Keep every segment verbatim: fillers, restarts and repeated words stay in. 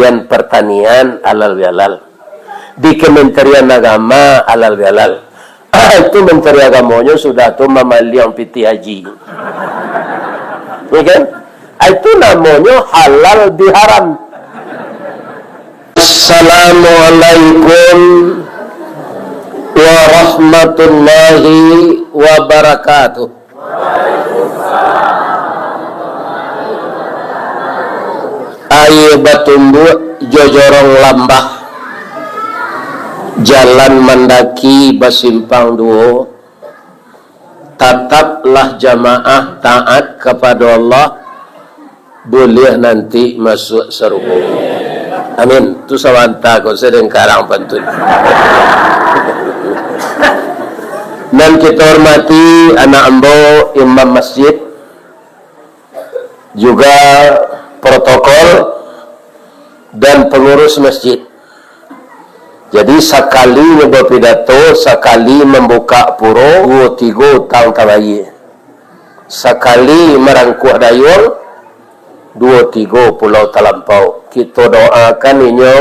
Kementerian Pertanian, halal bihalal. Di Kementerian Agama, halal bihalal. Itu Menteri Agamonyo sudah tu mamaliang pitih haji. Ya kan? Itu namonyo halal biharam. Assalamualaikum warahmatullahi wabarakatuh. Aia batumbuak jo jorong lambah, jalan mandaki basimpang duo, tataplah jamaah taat kapado Allah, buliah nanti masuak sarugo. Amin. Tu sabanta ko sadang karang pantun. Nan kito hormati anak ambo imam masjid, juga protokol dan pengurus masjid. Jadi, sakali nyo bapidato, sakali mambuka puro, duo tigo utang tabayia. Sakali marangkuah dayuang, duo tigo pulau talampau. Kito doakan inyo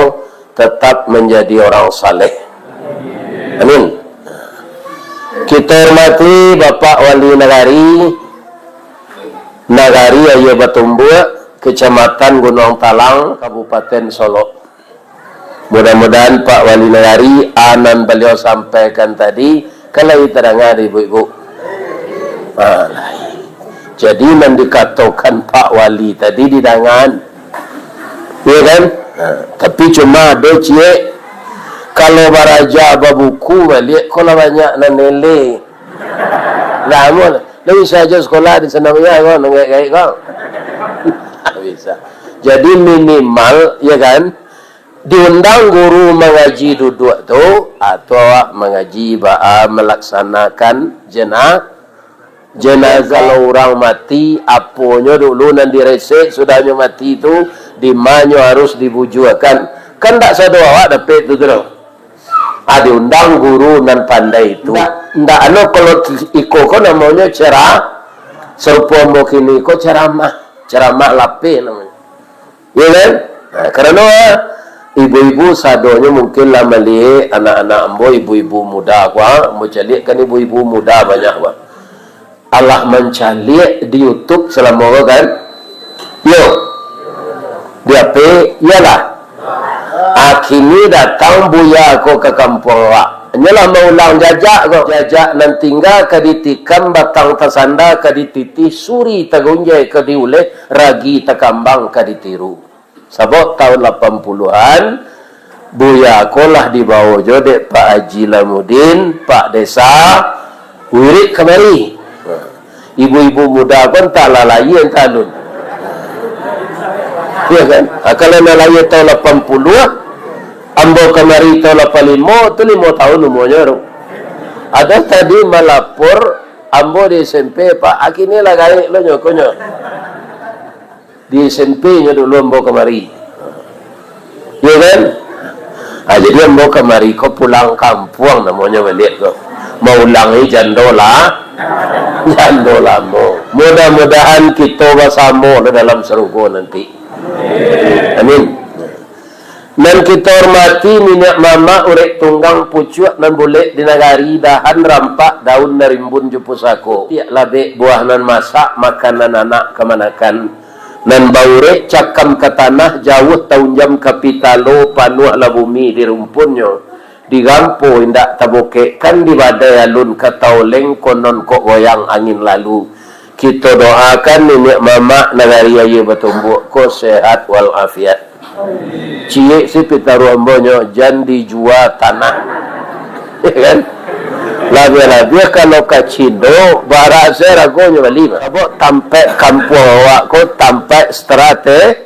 tetap manjadi orang saleh. Amin. Kito hormati Bapak Wali Nagari, Nagari Aia Batumbuak, Kecamatan Gunuang Talang, Kabupaten Solok. Mudah-mudahan Pak Wali Nagari, a nan baliau sampaikan tadi, ka lai tadanga dek ibu-ibu. Ha, lai. Jadi, nan dikatokan Pak Wali tadi didangan. Iya kan? Ha, tapi cuma ado ciek, kalau baraja babuku baliak, ko lah banyak nan eleh. Lah, amun, lah bisa aja sekolah di sana punya, ko, nan gaek-gaek, ko. Tak bisa. Jadi, minimal, ya kan, diundang guru mangaji duduak tu, atau mangaji baa malaksanakan jena-, jenazah. Kalau urang mati, aponyo dulu nan diresek, sudahnyo mati tu, di manyo harus dibujuakan. Kan ndak sado awak dapek tu, tu doh. Ah, diundang guru nan pandai tu. Ndak, ndak anu, kalau iko ko namonyo cera-, sarupo ambo kini ko ceramah, ceramah lapeh namonyo. Iya kan? Nah, karano, ah, ibu-ibu sadonyo mungkin lah maliek anak-anak ambo, ibu-ibu muda ko, ah, ambo caliakkan ibu-ibu muda banyak ko. Alah mancaliak di YouTube salamo ko kan? Yo. Di H P, iyolah. Ah, kini datang buya ko ka kampuang awak. Nyo lah maulang jajak ko. Jajak nan tingga ka ditikam, batang tasanda ka dititih, suri tagunjai ka diuleh, ragi takambang ka ditiru. Sabab taun lapan puluahan, buya ko lah dibawo jo dek Pak Haji Lamudin, Pak Desa, wirik kamari. Ibu-ibu muda ko antah lah lahia, antah alun. Ya kan? Ha, kalau nan lahia taun lapan puluah, ambo kamari taun lapan limo, tu limo taun umuanyo tu. Ado tadi malapor, ambo di S M P, Pak, a kini lah gaek lo nyo, ko nyo. Di S M P nyo dulu ambo kamari. Iyo kan? Ah, jadi ambo kamari ko pulang kampuang namonyo baliak ko. Maulangi jando la-, jando lamo. Mudah-mudahan kito basamo lah dalam sarugo nanti. Amin. Nan kito hormati niniak mamak urek tunggang pucuak nan bulek di nagari, dahan rampak, daun nan rimbun jo pusako. Tiak labek buah nan masak, makanan anak kamanakan. Nan baurek cakam ka tanah, jauah taunjam ka pitalo, panuahlah bumi di rumpunnyo. Digampo indak tabokek, kan di badai alun ka taoleng, konon kok goyang angin lalu. Kito doakan niniak mamak nagari Aia Batumbuak ko sehat walafiat. Ciek si pitaruah ambo nyo, jan dijua tanah. Ya kan? Labiah-labiah kalau ka Cino, bara se ragonyo bali mah. Sabab tampek kampuang awak ko tampek strategis.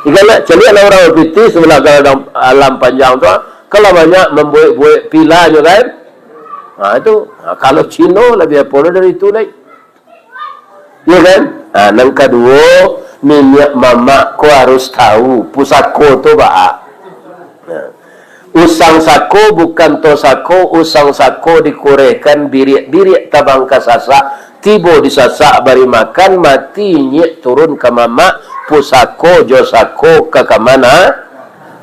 Jika nak caliak lah urang bapitih sabalah gadang alam panjang tu, kalau banyak mambuek-buek pilanyo kan. Ha, itu. Ha, kalau Cino labiah apo dari itu lai. Ya kan? Ha, nan kaduo, niniak mamak ko harus tahu pusako tu baa. Ha. Usang sako bukan to sako, usang sako dikurehkan biriak-biriak tabang ka sasak, tibo di sasak bari makan, mati inyiak turun ka mamak, pusako jo sako ka kamana?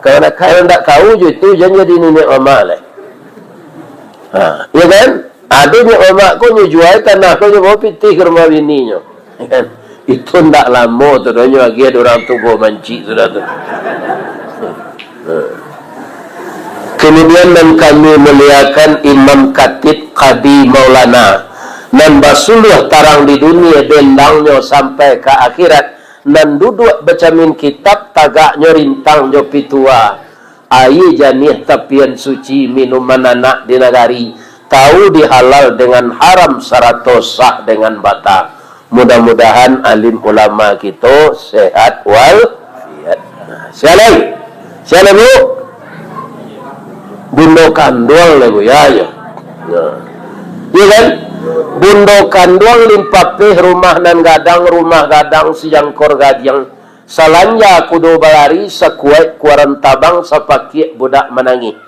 Kamana? Kalau ndak tahu jo itu, jan jadi niniak mamak lai. Ha, ya kan? Ado niniak mamak ko nyo jual tanah ko, nyo bawa pitih ka rumah bininyo. Ya kan? Itu ndak lamo tu doh, nyo agiah dek urang tu, bawa mancik sudah tu. Ha. Kemudian nan kami muliakan Imam Khatib Qadi Maulana, nan basuluah tarang di dunia, bendangnyo sampai ka akhirat, nan duduak bacamin kitab, tagaknyo rintang jo pitua, aia janiah tapian suci, minuman anak di nagari, tahu di halal dengan haram sarato sah dengan bata. Mudah-mudahan alim ulama kito sehat wal afiat. Nah, sia lai? Sia lai, Bu? Bundo kanduang lai, Bu, ya, ya. Nah. Iya kan? Bundo kanduang limpapeh, rumah nan gadang, rumah gadang sijangkor gadiang. Salanja kudo balari, sakuaik kuaran tabang, sapakiak budak manangih.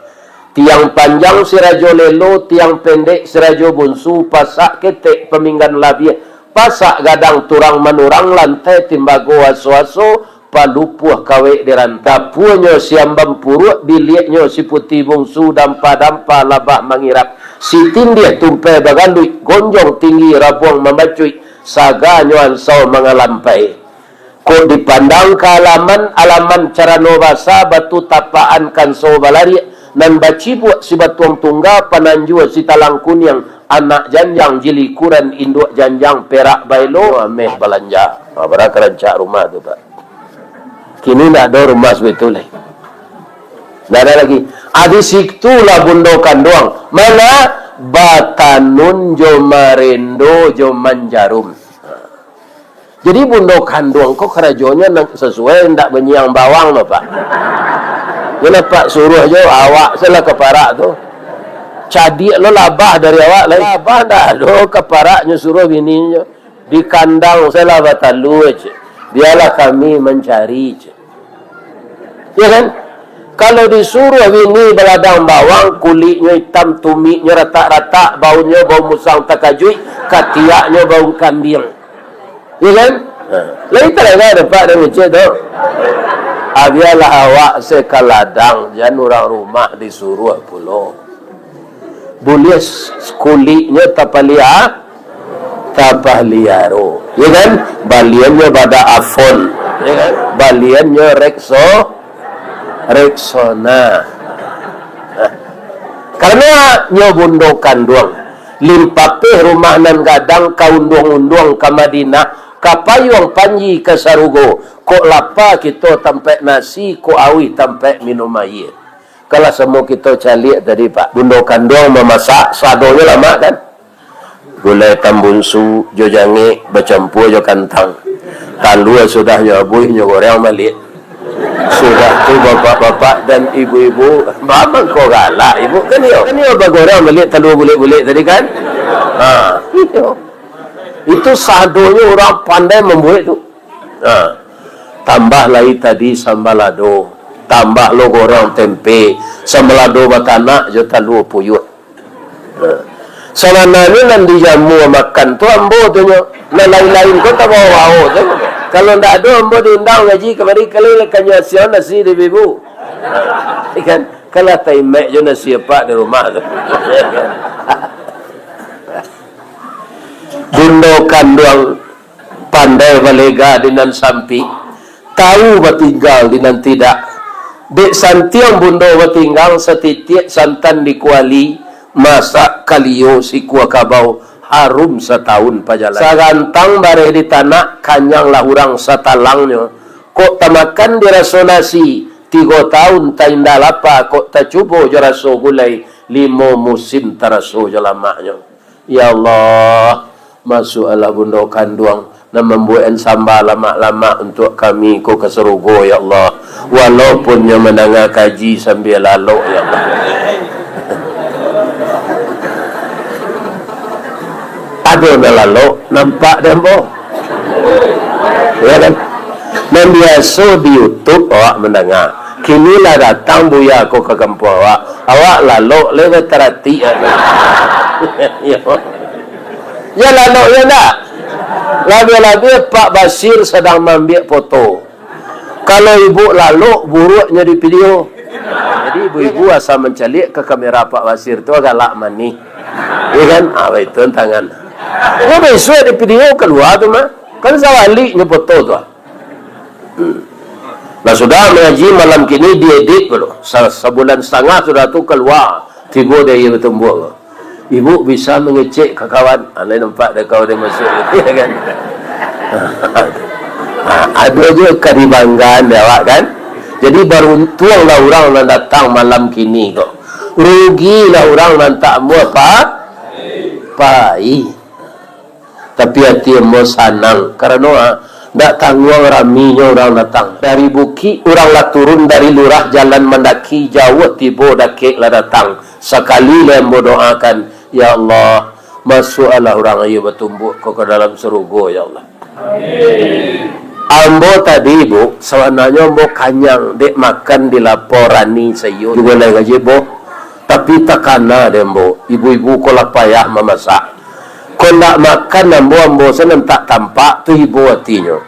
Tiang panjang si rajo lelo, tiang pendek si rajo bunsu, pasak ketek paminggan labiah, pasak gadang turang manurang, lantai timbago aso-aso, palupuah kawek di rantah. Dapuanyo si ambam puruak, biliaknyo si puti bungsu, dampa-dampa labah mangirap, si tindiah tumpai bagaluik, gonjong tinggi rabuang mambacuik, saganyo ansau mangalampai. Kok dipandang ka alaman, alaman carano basa, batu tapakan kanso balariak, nan bacibuak si batuang tungga, pananjua si talang kuniang, anak janjang jilikuran, induak janjang perak baelo, ameh balanja. Ha, bara ka rancak rumah tu, Pak. Kini ndak ado rumah sabatua lai. Ndak ado lai. Ah, di situlah bundo kanduang. Mana? Batanun jo marendo jo manjarum. Jadi, bundo kanduang ko karajonyo nan sasuai, ndak manyiang bawang lo, Pak. Nyo nampak suruah jo awak salah kaparak tu. Cadiak lo labah dari awak lai. Labah ndak ado, kaparaknyo suruah bininyo. Di kandang salah batalua, cek. Biarlah kami mancari, cek. Ya kan? Kalau disuruah bini baladang bawang, kuliknyo itam, tumiknyo ratak-ratak, baunyo bau musang takajuik, katiaknyo bau kambiang. Ya kan? Ha. Lai talangah dapek dek ngecek tu. Ah, bialah awak se ka ladang, jan urang rumah disuruah pulo. Buliah s-, kuliknyo tapalia-, tapaliaro. Ya kan? Baliannyo badak Avon. Ya kan? Baliannyo Rexo-, Rexona. Nah. Karano nyo bundo kanduang. Limpapeh rumah nan gadang, ka unduang-unduang ka Madinah, ka payuang panji ka sarugo. Kok lapa kito tampaik nasi, kok auih tampaik minum aia. Kalau samo kito caliak tadi, Pak, bundo kanduang mamasak, sadonyo lamak, kan? Gulai tambunsu jo jangek bacampua jo kantang. Talua sudah nyo abuih, nyo goreng baliak. Sudah tu, bapak-bapak dan ibu-ibu, ba mangko galak ibu, kan iyo? Kan iyo bagoreng baliak talua bulek-bulek tadi, kan? Ha, iyo. Itu sadonyo urang pandai mambuek tu. Ha. Tambah lai tadi sambalado, tambah lo goreng tempe, sambalado batanak jo talua puyuak. Ha. Sabananyo nan dijamu makan tu ambo tu nyo, nan lain-lain ko tabao-bao tu. Kalau ndak ado ambo diundang ngaji kamari, kalau lah kanyo asian nasi di bibu. Ikan, kalah taimek jo nasi apak di rumah tu. Bundo kanduang pandai balega di nan sampik, tahu batinggal di nan tidak. Dek santiang bundo batinggal, satitiak santan di kuali, masak kalio sikua kabau, harum satahun pajalan. Sagantang bareh di tanak, kanyanglah urang satalangnyo. Kok tamakan diraso nasi, tigo tahun tainda lapa, kok tacubo jo raso gulai, limo musim taraso jo lamaknyo. Ya Allah, masuaklah bundo kanduang, nan mambuekan samba lamak-lamak untuak kami ko ka sarugo, ya Allah. Walaupun nyo mandanga kaji sambia lalok, ya Allah. Ado nan lalok, nampak dek ambo. Ya kan? Nan biaso di YouTube awak mandanga. Kini lah datang buya ko ka kampuang awak. Awak lalok lai bataratik. Ya. Ya lalok, ya ndak? Labiah-labiah Pak Basir sadang maambiak foto. Kalau ibu lalok, buruaknyo di video. Jadi, ibu-ibu asa mancaliak ka kamera Pak Basir tu, galak manih. Ya kan? Ah, baitu tangan. Ya, bisuak di video kalua tu mah. Kan sabaliknyo foto tu, ah. Hmm. Nah, sudah mangaji malam kini diedit dulu. Sa-, sabulan satangah sudah tu kalua. Tibo dek iyo batumbuak ko. Ibu bisa mangecek ka kawan. Ah, lai nampak dek kawan dia masuk. Ya kan? Ah, ado juo ka dibanggaan dek awak kan. Jadi baruntuanglah urang nan datang malam kini ko. Rugilah urang nan tak amuah pa-, pai. Tapi ati ambo sanang, karano, ah, ndak tangguang raminyo urang datang. Dari bukik urang lah turun, dari lurah jalan mandaki, jauah tibo dakek lah datang. Sakali lai ambo doakan, "Ya Allah, masuakkanlah urang iyo batumbuak ko ka dalam sarugo, ya Allah." Ambo tadi, Bu, sabananyo ambo kanyang dek makan di lapau rani saiyo juo lai gaji, Bu. Tapi takana dek ambo, ibu-ibu ko lah payah mamasak. Kok ndak makan ambo, ambo se nan tak tampak tu ibo atinyo.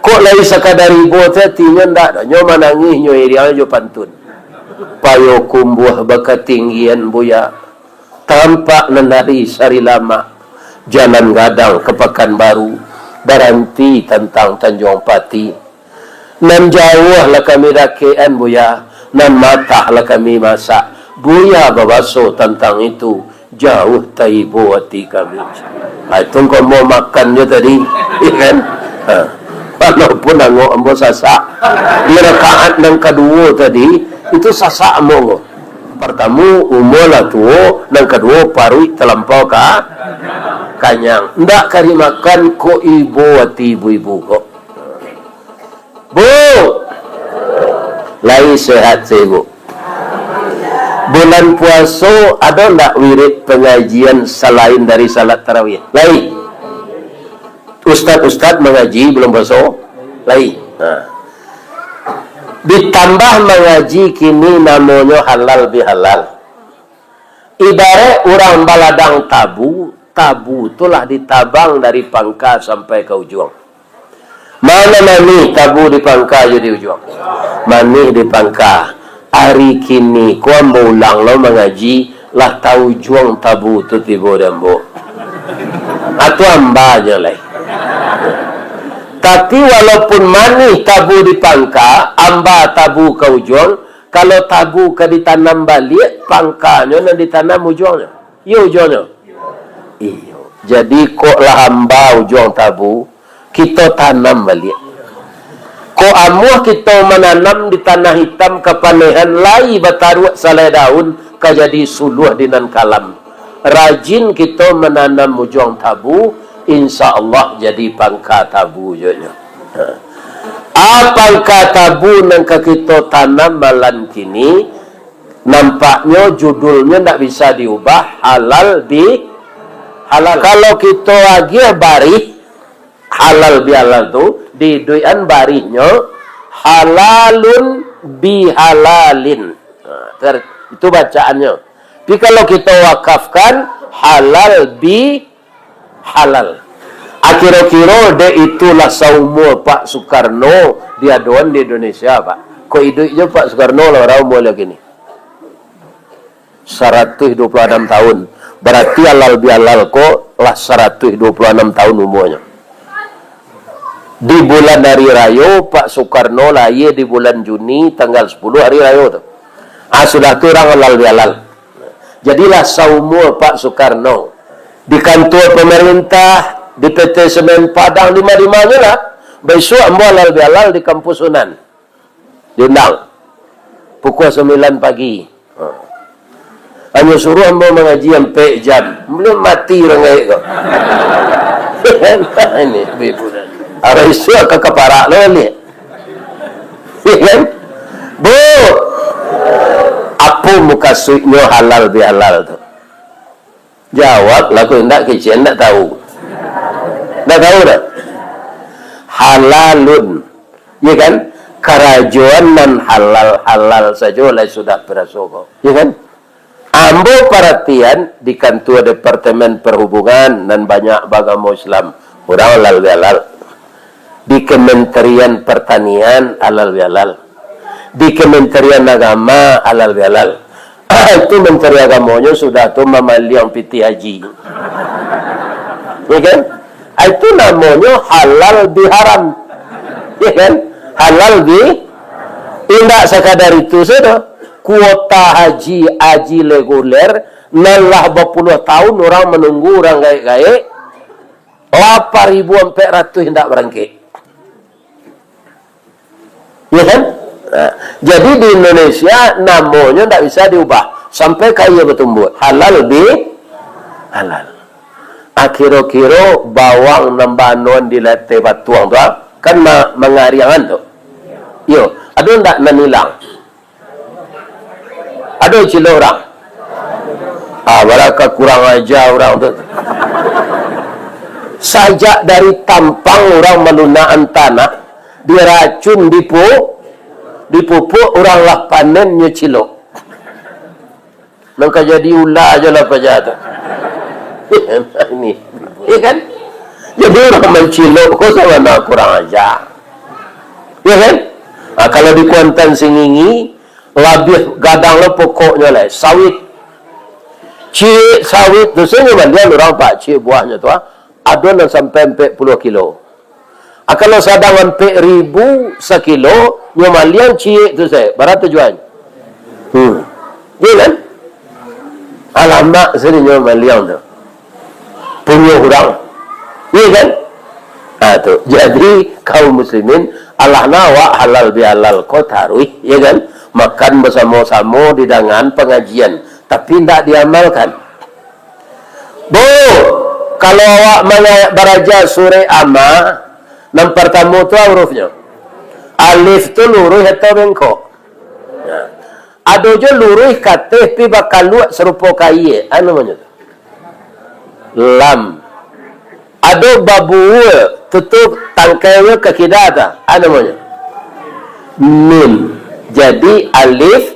Kok lai sakadar ibo tu atinyo ndak doh, nyo manangih, nyo iriang jo pantun. Payo kumbuah bakatinggian, Buya, tampak nan dari Sarilamak, jalan gadang ka Pakanbaru, baranti tantang Tanjuang Pati. Nan jauah lah kami dakekan, Buya, nan matah lah kami masak. Buya babaso tantang itu, jauah taibo ati kami. Ah, itu ko ambo makan jo tadi, ya kan? Ha. Walaupun angok ambo sasak. Di rakaat nan kaduo tadi, itu sasak ambo ko. Partamo, umua lah tuo, nan kaduo, paruik talampau ka kanyang. Ndak ka dimakan, kok ibo ati ibu-ibu ko. Bu, lai sehat se, Bu? Bulan puaso ado ndak wirid pangajian salain dari salat tarawih? Lai. Ustad-ustad mangaji bulan puaso? Lai. Nah. Ditambah mangaji kini namonyo halal bihalal. Ibarat urang baladang tabu, tabu tu lah ditabang dari pangka sampai ka ujuang. Mano manih tabu di pangka jo di ujuang? Manih di pangka. Ari kini ko ambo ulang lo mangaji, lah taujuang tabu tu tibo di ambo. Atu ambanyo lai. Tapi walaupun manih tabu di pangka, amba tabu ka ujuang, kalau tabu ka ditanam baliak, pangkanyo nan ditanam ujuangnyo. Iyo ujuangnyo? Iyo. Jadi, kok lah amba ujuang tabu, kito tanam baliak. Kok amuah kito mananam di tanah itam kapanehan lai bataruak salai daun, ka jadi suluah di nan kalam. Rajin kito mananam ujuang tabu, insya Allah jadi pangka tabu juo nyo. Ha. A pangka tabu nan ka kito tanam malam kini, nampaknyo judulnyo ndak bisa diubah, halal bi halal. Kalau kito agiah barih, halal bihalal tu, diiduikan barihnyo, halalun bihalalin. Nah, ter-, itu bacaannyo. Tapi kalau kito wakafkan, halal bi halal. Akiro-kiro dek itulah saumua Pak Sukarno diadoan di Indonesia, Pak. Kok iduik jo Pak Sukarno lah, bara umua lagi ni? Saratuih duo puluah anam tahun. Barati halal bihalal ko lah saratuih duo puluah anam tahun umuanyo. Di bulan hari rayo, Pak Sukarno lahia di bulan Juni, tanggal sapuluah hari rayo tu. Ah, sudah tu urang halal bihalal. Jadilah saumua Pak Sukarno. Di kantua pamarintah, di P T Semen Padang, di ma-di manyo lah. Baisuak ambo halal bihalal di kampus Unan. Diundang. Pukua sambilan pagi. Ha. Hanyo suruah ambo mangaji ampek jam. Buliah mati urang gaek ko. Ini, ibu-ibu. Arah isuak ka kaparak lo ni. Ya kan? Bu, apo mukasuiknyo halal bihalal tu? Jawablah, kok indak kecek, indak tahu. Indak tahu dah. Halalun. Ya kan? Karajoan nan halal-halal sajo lai sudah piraso ko. Ya kan? Ambo paratian di kantua Departemen Perhubungan nan banyak bagamo Islam. Urang halal bihalal. Di Kementerian Pertanian, halal bihalal. Di Kementerian Agama, halal bihalal. Itu Menteri Agamonyo sudah tu mamaliang pitih haji. Ya kan? Ah, itu namonyo halal biharam. Ya kan? Halal bi-, indak sakadar itu sajo. Kuota haji, haji reguler, nan lah bapuluah tahun urang manunggu, urang gaek-gaek, lapan ribu ampek ratuih indak barangkek. Ya kan? Nah, jadi di Indonesia namonyo ndak bisa diubah sampai ka iyo batumbuah. Halal bi-, halal. Ah, kiro-kiro bawang nan banoan di lateh batuang tu, ah, kan ma-, mangariangan tu. Yo, ado ndak nan ilang? Ado cilok urang? Ah, baraka kurang aja urang tu. Sajak dari tampang urang malunakan tanah, diracun, dipu-, dipupuk, urang lah panen nyo cilok. Nan ka jadi ula ajo lah paja tu. Ini. Ya kan? Jadi urang mancilok ko sabana kurang aja. Ya kan? Ah, kalau di Kuantan Singingi, labiah gadang lo pokoknyo lai, sawit. Ciek sawit tu sajo maliang urang, Pak, ciek buahnyo tu, ah. Ado nan sampai ampek puluah kilo. Ah, kalau sadang ampek ribu sakilo, nyo maliang ciek tu sajo, bara tujuan? Hmm. Iya kan? Alamak, sajo nyo maliang tu. Punyo urang. Iya kan? Ah, tu. Jadi, kaum muslimin, alah na awak halal bihalal ko taruih, iya kan? Makan basamo-samo, didangaan pangajian, tapi indak diamalkan. Bu, kalau awak manga-, baraja surek Amma, nan partamo tu hurufnyo. Alif tu luruih atau bengkok? Nah. Ado jo luruih kateh pi bakaluak sarupo kaie, anu namonyo tu. Lam. Ado babua, tutup tangkainyo ka kida tu, anu namonyo? Mim. Jadi alif,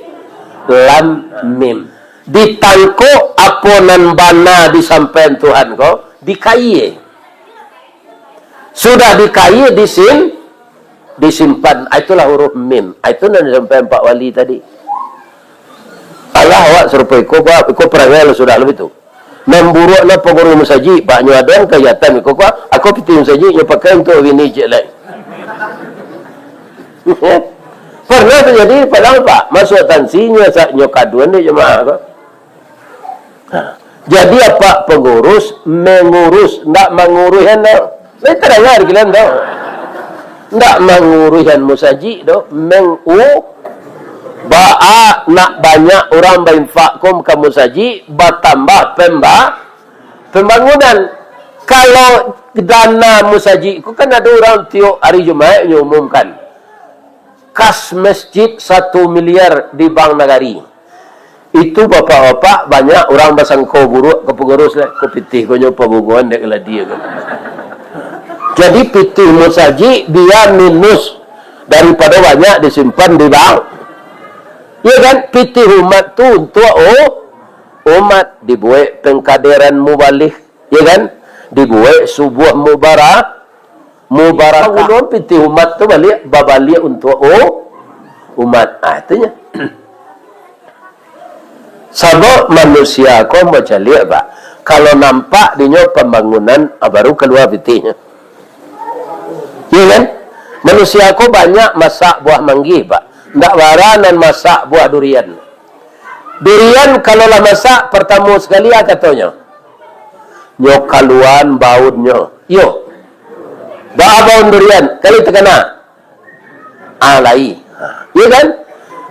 lam, mim. Ditangkok apo nan bana disampaian Tuhan ko, dikaie. Sudah dikaie, disim-, disimpan. Ah, itulah huruf mim. Ah, itu nan disampaian Pak Wali tadi. Alah, awak sarupo iko, ba-, iko parangai lah sudah lah itu. Nan buruak nan pangurus musajik, Pak, nyo ado nan kagiatan iko, ko, ako pitih musajik nyo pakai untuak bini ciek lai. Pernah terjadi, padahal, Pak, masuak tansi nyo sa-, nyo kaduan dek jamaah ko. Ha. Jadi, apak pangurus, mangurus, ndak manguruihan doh. Lai tadanga di kalian tu? Ndak manguruihan musajik doh, mangu-, baa nak banyak urang bainfak ko ka musajik, batambah pemba-, pembangunan. Kalau dana musajik ko kan ado urang tiok hari Jumaik nyo umumkan. Kas masjid satu miliar di bank nagari. Itu bapak-bapak banyak urang basangko buruak ka pangurus lah. Ko pitih ko nyo pabugoan dek keladi ko. Jadi pitih musajik dia minus daripado banyak disimpan di bank. Ya kan? Pitih umat tu untuak u-, umat. Dibuek pengkaderan mubalih, ya kan? Dibuek subuah mubara-, mubarakah. Bangunan pitih umat tu baliak, babaliak untuak u-, umat. Ah, itunyo. Sabab manusia ko bacaliak, Pak. Kalau nampak dinyo pambangunan, ah, baru kalua pitihnyo. Iya kan? Manusia ko banyak masak buah manggih, Pak. Ndak bara nan masak buah durian. Durian kalau lah masak, partamo sakali, ah, katonyo, nyo kaluan baunnyo. Iyo. Baa baun durian? Kali takana? Ah, lai. Ha, iya kan?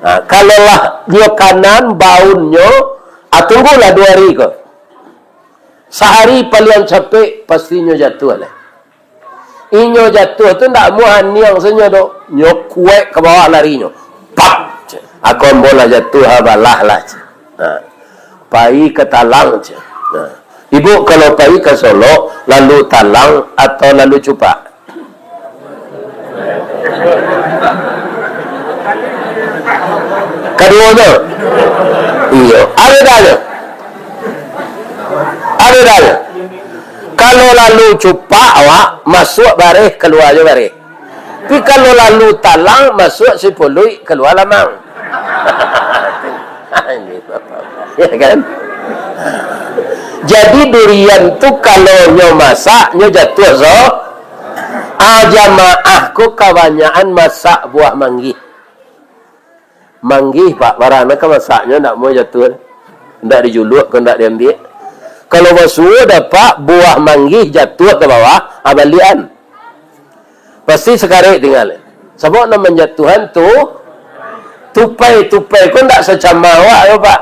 Ha, kalau lah nyo kanan baunnyo, ah, tunggulah duo hari ko. Sahari paliang capek, pastinyo jatuah lah. Inyo jatuah tu ndak amuah aniang sajo doh. Nyo kuek ka bawah larinyo. Pap! Ako ambo lah jatuah, ha, balah lah. Ha. Pai ka talang, ceh. Ha. Ibu kalau pai ka Solok, lalu talang atau lalu cupak? Kaduonyo. Iyo. Ado dak nyo? Ado dak nyo? Kalau lalu cupak awak, masuak bareh, kalua jo bareh. Tapi kalau lalu talang, masuak sipuluik, kalua lamang. Ya kan? Jadi durian tu kalau nyo masak, nyo jatuah so. Ah, jamaah ko kabanyakan masak buah manggih. Manggih, Pak, barang nan ka masaknyo ndak mau jatuah. Ndak dijuluak, ko ndak diambiak. Kalau basuo dapat buah manggih jatuah ka bawah, ah, baliakan. Pasti sakarek tingga. Sabab nan manjatuahan tu tupai, tupai ko ndak sacamah awak ko, Pak.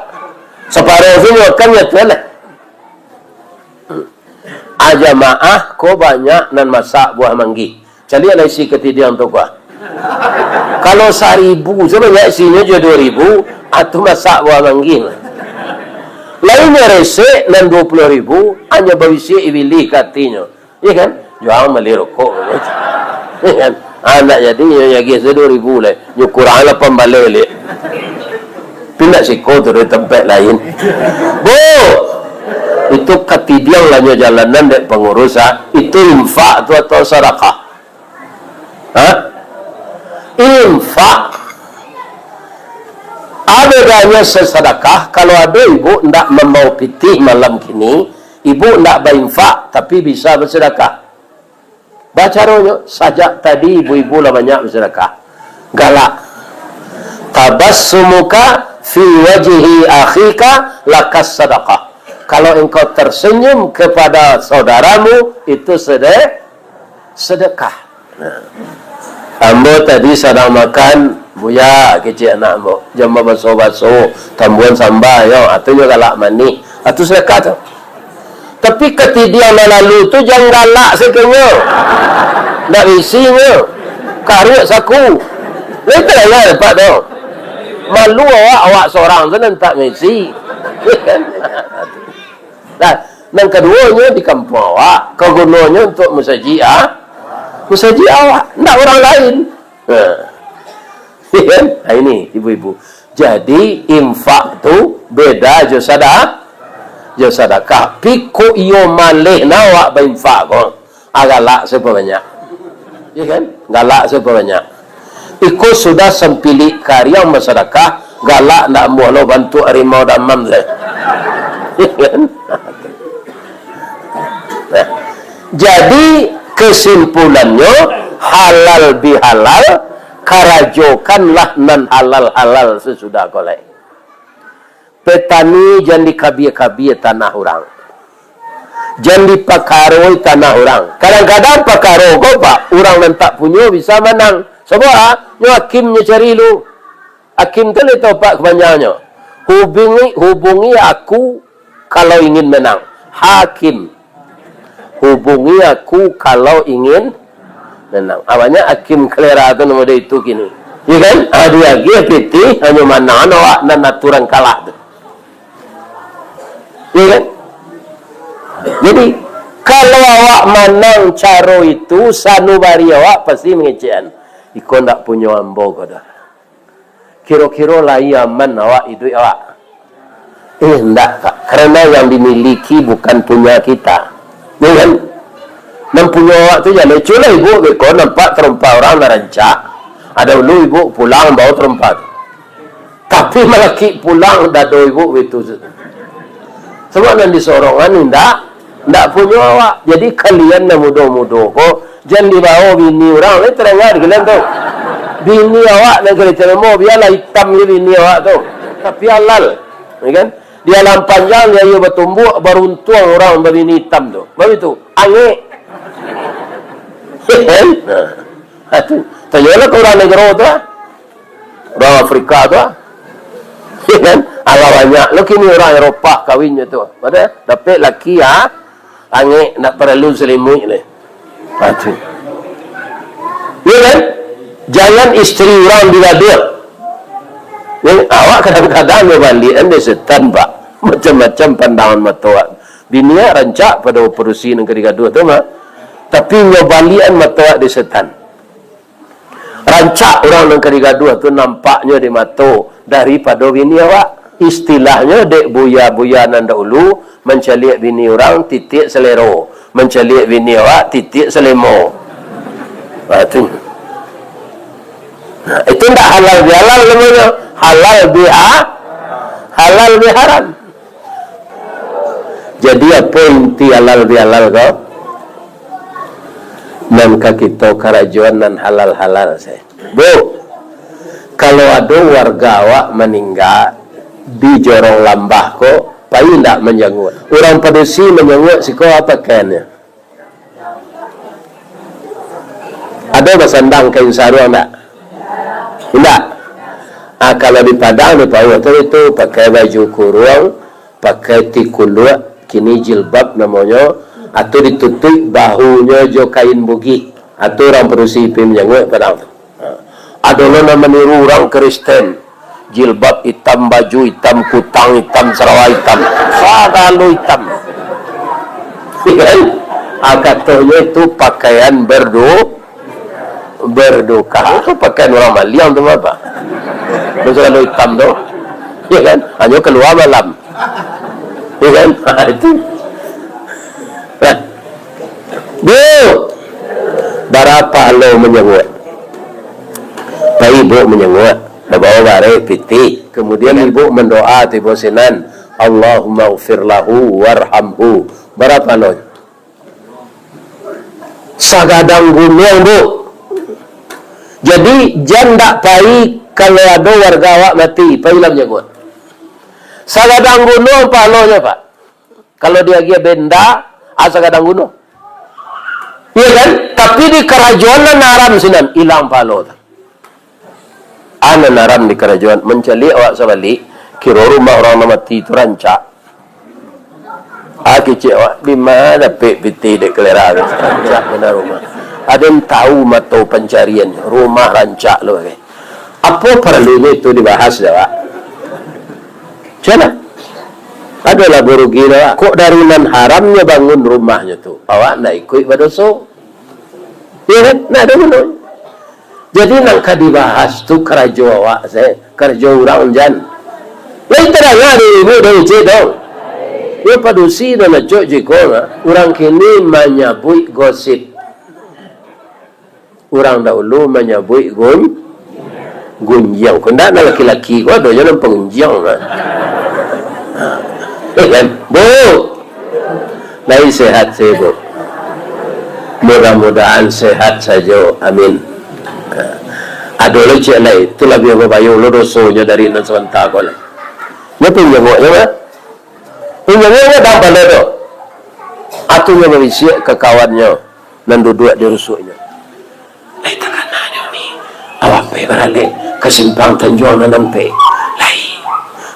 Saparo tu nyo kan jatuah lah. Ah, jamaah ko banyak nan masak buah manggih. Caliaklah isi katidiang tu, Pak. Kalau saribu sabanyak isinyo jo duo ribu, ah, tu masak buah manggih. Lainnyo resek nan duo puluah ribu, hanyo babisiak ibilih ka atinyo. Iya kan? Jual bali rokok. Iya kan? Ah, ndak jadi, nyo agih se duo ribu lai. Nyo kurang lapan baleh lai. Pindah siko tu dari tempat lain. Bu! Itu katidiang lah nyo jalanan dek pangurus, ah. Itu infak tu atau sadakah? Hah? Infak. Apa bedanya sesadakah? Kalau ado ibu ndak mambawa pitih malam kini, ibu ndak bainfak, tapi bisa basadakah. Bacaronyo, sajak tadi ibu-ibu lah banyak basadakah. Galak. Tabassumuka fi wajhi akhika lakas sadakah. Kalau engkau tersenyum kepada saudaramu, itu sede-, sedekah. Nah. Ambo tadi sadang makan, Buya, kecek anak ambo. Jan babaso-baso, tambuan samba, yo, atu nyo galak manih. Atu sedekah tu. Tapi katidiang nan lalu tu jan galak sakonyo. Ndak bisi nyo. Karuak saku. Lah itu lah, Pak tu. Malu awak, awak sorang tu nan tak bisi. Nah, nan kaduonyo di kampuang awak, kagunonyo untuak musajik, ah, musajik awak, ndak urang lain. Nah. Kan? Nah, ini ibu-ibu. Jadi, infak tu beda jo sada-, jo sadakah. Piko iyo maleh na awak bainfak ko. Ah, galak se pabanyak. Iya kan? Galak se pabanyak. Iko sudah sampilik kariang basadakah, galak ndak ambuah lo bantuak harimau damam se. Iya kan? Nah, jadi kesimpulannyo, halal bihalal, karajokanlah nan halal-halal sasudah ko lai. Petani jan dikabia-kabia tanah urang. Jan dipakaroi tanah urang. Kadang-kadang pakaro ko, Pak, urang nan tak punyo bisa manang. Sabab, ah, nyo hakim nyo cari lu. Hakim tu lai tau, Pak, kapanjangnyo. Hubungi, hubungi aku kalau ingin menang. Hakim. Hubungi aku kalau ingin menang. Ah, banyak hakim kalera tu namo dia itu kini. Iya kan? Ah, diagiah pitih, hanyo manang awak nan aturan kalah tu. Iya kan? Jadi, kalau awak manang caro itu, sanubari awak pasti mangecekan. Iko ndak punyo ambo ko doh. Kiro-kiro lai aman awak iduik awak? Eh, ndak, Kak. Karena yang dimiliki bukan punya kita. Ya kan? Nan punyo awak tu jan lucu lah ibu beko nampak tarompa urang lah rancak. Ado dulu ibu pulang bawa tarompa tu. Tapi malakik pulang dado ibu itu. Sabab nan disorongan indak, indak punyo awak. Jadi kalian nan mudo-mudo ko, jan dibawa bini urang, lai tadanga di kalian tu. Bini awak nan ka ditarimo, bialah itam je bini awak tu. Tapi halal, ya kan? Di alam panjang, di aia batumbuak, baruntuang urang babini itam tu. Bagitu, angek. Nah, tu. Tanyolah ka urang nagaro tu, ah. Urang Afrika tu, ah. Ya kan? Alah banyak lo kini urang Eropah kawin je tu. Pada dapek laki, ah, angek, ndak paralu salimuik lai. Ha, tu. Ya kan? Jangan isteri urang digaduah. Ya, awak kadang-kadang babaliakan dek setan, Pak. Macam-macam pandangan mato awak. Bini awak rancak pado padusi nan ka digaduah tu mah. Tapi nyo baliakan mato awak dek setan. Rancak urang nan ka digaduah tu nampaknyo di mato daripado bini awak. Istilahnyo dek buya-buya nan dahulu, mancaliak bini urang titiak salero, mancaliak bini awak titiak salemo. Ha, tu. Nah, itu ndak halal bihalal namonyo. Halal biha-, halal biharam. Jadi, apo inti halal bihalal ko? Nan ka kito karajoan nan halal-halal se. Bu, kalau ado warga awak maningga di jorong lambah ko, pai ndak manjanguak? Urang padusi manjanguak siko apo pakaiannyo? Ado basandang kain saruang ndak? Indak. Ah, kalau di Padang, di Pauh tu, itu pakai baju kuruang, pakai tikuluak, kini jilbab namonyo, atau ditutuik bahunyo jo kain bugih. Atau urang padusi pi manjanguak Padang tu. Ha. Ado lo nan maniru urang Kristen. Jilbab itam, baju itam, kutang itam, sarawa itam. Sagalo itam. Kan? Ah, katonyo itu pakaian berdu-, berduka. Itu pakaian urang maliang tu, Bapak. Itu sagalo itam tu. Ya kan? Hanyo kalua malam. Ya kan? Itu. Nah. Bu, bara pahalo manjanguak? Pai ibu manjanguak, babawa barek pitih. Kemudian ibu mandoa tibo sinan, "Allahumma ghfir lahu warhamhu." Bara pahalonyo? Sagadang gunuang, Bu. Jadi, jan ndak pai kalau ado warga awak mati, pailah manjanguak. Sagadang gunuang pahalonyo, Pak. Kalau diagiah benda, asa gadang gunuang. Iya kan? Tapi di karajoan nan haram sinan, ilang pahalo tu. Ah, nan haram di karajoan, mancaliak awak sabalik, kiro rumah urang nan mati tu rancak. Ah, kecek awak, di ma dapek pitih dek kalera tu? Rancak bana rumah. Aden tahu mato pancarian, rumah rancak lo, eh. Apo paralunyo itu dibahas dek awak? Cubolah. Adolah barugi lah. Kok dari nan haramnyo bangun rumahnyo tu, awak ndak ikuik badoso? Iya kan? Ndak ado gunonyo. Jadi, nan ka dibahas tu karajo awak se, karajo urang jan. Lai tadanga dek ibu dek kecek tu? Yo, padusi nan acok jiko mah. Urang kini manyabuik gosip. Urang dahulu manyabuik gun-, gunjiang. Kok ndak, nan laki-laki ko ado juo nan pangunjiang, kan? Ha. Eh, kan? Bu! Lai sehat sajo, Bu. Mudah-mudahan sehat sajo. Amin. Ha. Ado lai ciek lai. Tu labiah babayo lo dosonyo dari nan sabanta ko lai. Nyo panjangoknyo, mah. Inyo nyo dang palo tu. Atunyo babisiak ka kawannyo nan duduak di rusuaknyo. Lai takana nyo ni, awak pai baralek ka simpang Tanjuang nan ampek. Lai,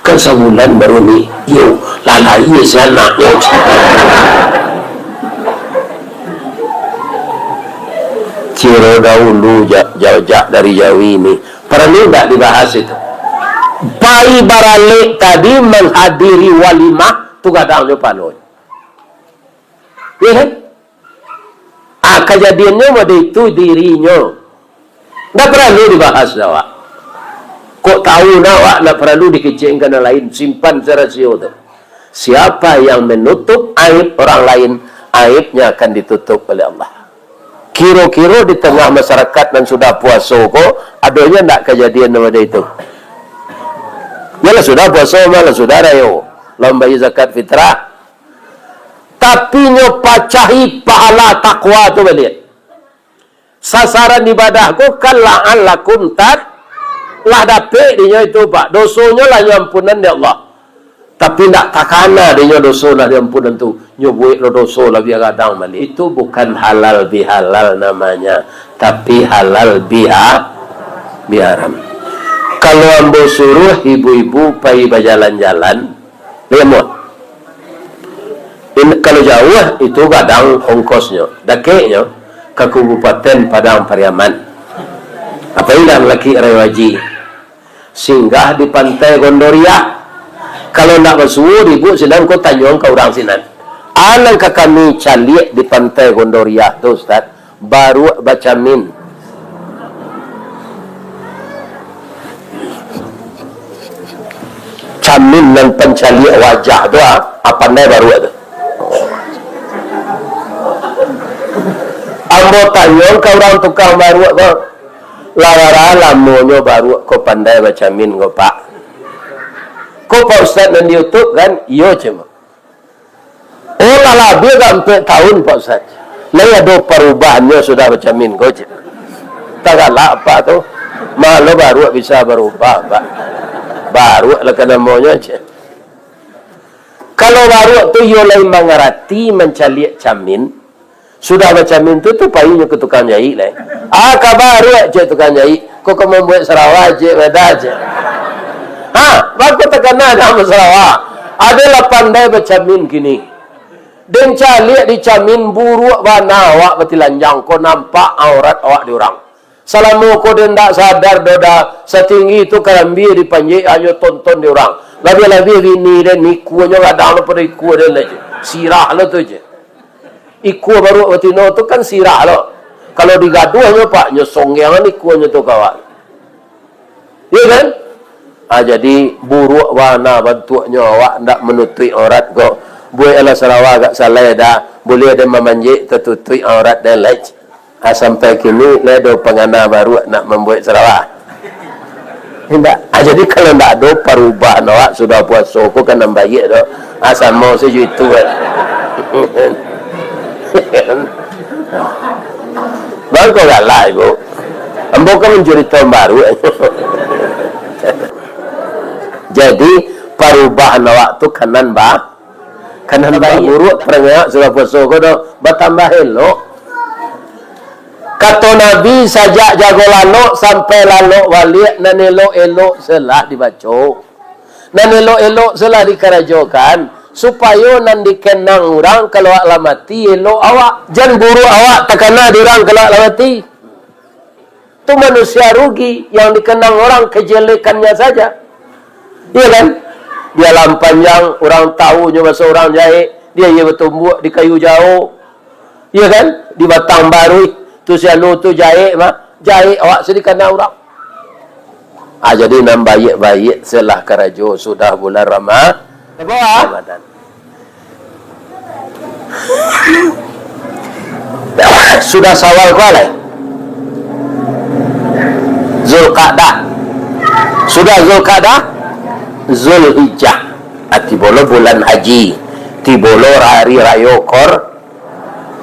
kan sabulan baru ni, iyo, lalai si anaknyo. Kiro dahulu ja-, ja-, jak dari Jawi ni, paralu ndak dibahas itu? Pai baralek tadi manghadiri walimah, tu gadang nyo palo. Iya kan? Ah, kajadiannyo mode itu dirinyo. Ndak paralu dibahas dek awak. Kok tahu nak awak, ndak paralu dikecekkan ka nan lain. Simpan sarasio tu. Siapa yang menutup aib orang lain, aibnya akan ditutup oleh Allah. Kiro-kiro di tangah masyarakat nan sudah puaso ko, adonyo ndak kajadian nan mode itu? Yo lah sudah puaso, mah lah sudah rayo, lah mambayia zakat fitrah. Tapi nyo pacahi pahala takwa tu baliak. Sasaran ibadah ko kan la'allakum tat-, lah dapek dinyo itu, Pak. Dosonyo lah nyo ampunan dek Allah. Tapi ndak takana dinyo doso lah diampunan tu. Nyo buek lo doso labiah gadang baliak. Itu bukan halal bihalal namanya, tapi halal biha-, biharam. Kalau ambo suruah ibu-ibu pai bajalan-jalan, Lai amuah. In-, kalau jauah, itu gadang ongkosnyo. Dakeknyo, ka Kabupaten Padang Pariaman. Apo ilang laki rayo haji? Singgah di Pantai Gondoriah. Kalau ndak basuo, ribut sinan, ko tanyo ka urang sinan. A nan ka kami caliak di Pantai Gondoriah tu, Ustaz, baruak bacamin. Camin nan pancaliak wajah tu, ah, ah, pandai baruak tu. Ambo tanyo ka urang tukang baruak tu, Lah bara lamonyo baruak ko pandai bacamin ko, Pak? Ko Pak Ustaz nan di YouTube kan? Iyo, cek. Oh, lah labiah dari ampek tahun, Pak Ustaz. Lai ado parubahannyo sudah bacamin ko, cek. Tagalak, Pak, tu. Malo baruak bisa barubah, Pak. Baruak lah ka namonyo, cek. Kalau baruak tu iyo lai mangarati mancaliak camin, sudah bacamin tu, tu painyo ka tukang jaik lai. "Ah, ka baruak," cek tukang jaik. "Ko ka mambuek sarawa," cek, "bada," cek. Ha, bako takana dah basarawa. Ado lah pandai bacamin kini. Den caliak di camin, buruak bana awak batilanjang ko, nampak aurat awak di urang. Salamo ko den ndak sadar doh, dah satinggi tu karambia dipanjek, hanyo tonton di urang. Labiah-labiah bini den, ikuanyo gadang lo pado ikua den lai, cek. Sirah lo tu, cek. Ikua baruak batino tu kan sirah lo. Kalau digaduahnyo, Pak, nyo songgeangan ikuanyo tu ka awak. Iyo kan? Ah, jadi buruak bana bantuaknyo awak ndak manutuik aurat ko. Buek alah sarawa agak salai dah. Buliah den mamanjek tatutuik aurat den lai. Ah, sampai kini lai ado pangana baruak nak mambuek sarawa? Indak. Ah, jadi kalau ndak ado parubahan awak sudah puaso ko kan nan baiak tu. Ah, samo sajo itu kan. Bangko galak, Ibu. Ambo kan mancurito baruak. Jadi, parubahan awak tu kanan ba-, kanan baburuak, parangai awak sudah puaso ko do batambah elok. Kato Nabi, sajak jago lalok sampai lalok baliak, nan elok-elok se lah dibaco. Nan elok-elok se lah dikarajokan, supayo nan dikenang urang kalau awak lah mati, elok awak. Jan buruak awak takana di urang kalau awak lah mati. Tu manusia rugi, yang dikenang orang kejelekannya saja. Iya kan? Di alam panjang, urang tahu nyo baso urang jahek, dia iyo batumbuak di kayu jauh. Iya kan? Di batang baruih, tu si anu tu jahek mah, jahek awak se dikana urang. Ah, jadi nan baiak-baiak se lah karajo sudah bulan Rama-, Ramadan. Sudah Syawal ko lai? Zulqa'dah. Sudah Zulqa'dah, Zulhijjah. Ah, tibo lo bulan haji. Tibo lo hari rayo kor-,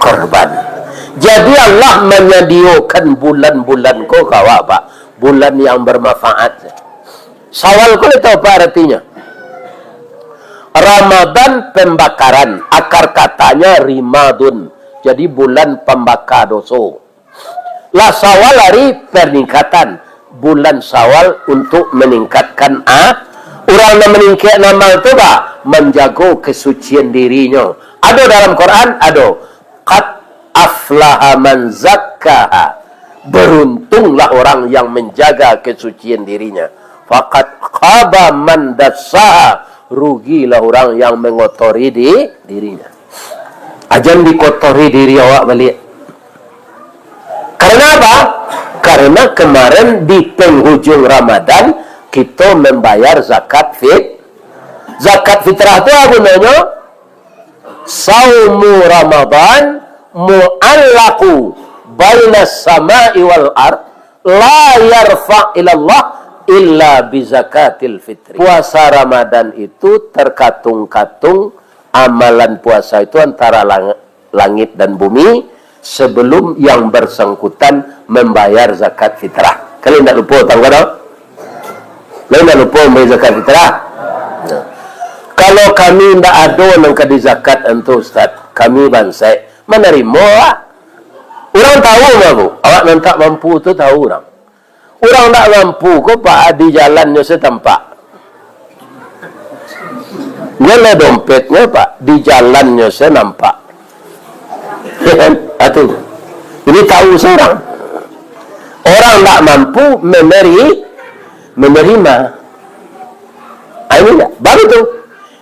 korban. Jadi Allah manyadiokan bulan-bulan ko ka awak, Pak. Bulan yang bermanfaat. Syawal ko lai tau apo aratinyo? Ramadan pembakaran, akar katanya rimadun. Jadi bulan pambaka doso. Lah Syawal hari peningkatan. Bulan Syawal untuk meningkatkan a-, urang nan maningkek amal tu, bah, manjago kesucian dirinyo. Ado dalam Quran? Ado. Qad aflaha man zakkaha. Beruntunglah orang yang menjaga kesucian dirinya. Faqad khaba man dassaha. Rugilah orang yang mengotori di-, dirinya. Ajan dikotori diri awak baliak. Karena apa? Karena kemarin di penghujung Ramadan, kito membayar zakat fit-, zakat fitrah tu apa gunonyo? Saumu Ramadan mu'allaqu bainas sama'i wal ard, la yarfa ilallah illa bizakatil fitri. Puasa Ramadan itu terkatung-katung amalan puasa itu antara lang-, langit dan bumi, sebelum yang bersangkutan membayar zakat fitrah. Kalian indak lupo, tahu kan? Kalian indak lupo membayar zakat fitrah? Nah. Kalau kami indak ado nan ka dizakat antu, Ustaz, kami bansaik, manarimo awak. Urang tahu mah, Bu. Awak nan tak mampu tu tahu urang. Urang ndak mampu ko, Pak, di jalannyo se tampak. Nyo lah dompetnyo, Pak, di jalannyo se nampak. Atu. Jadi tahu se urang. Urang ndak mampu meneri-, menerima. Ah, ini ndak. Baru tu.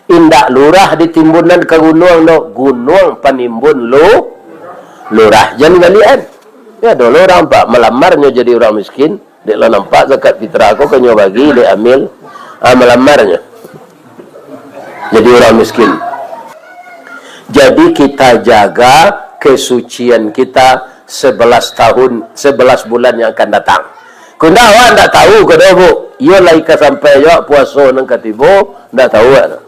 Indak lurah ditimbunan ka gunuang, no. Gunuang panimbun lu-, lurah. Jan galian. Ya, dulu urang, Pak, malamarnyo jadi urang miskin. Dek lah nampak zakat fitrah ko, kanyo bagi, dek ambil. Ah, malamarnyo. Jadi urang miskin. Jadi kita jaga kesucian kita sebelas tahun, sebelas bulan yang akan datang. Ko ndak, awak ndak tahu ko doh, Bu. Iyo lai ka sampai jo puaso nan ka tibo, ndak tahu awak tu.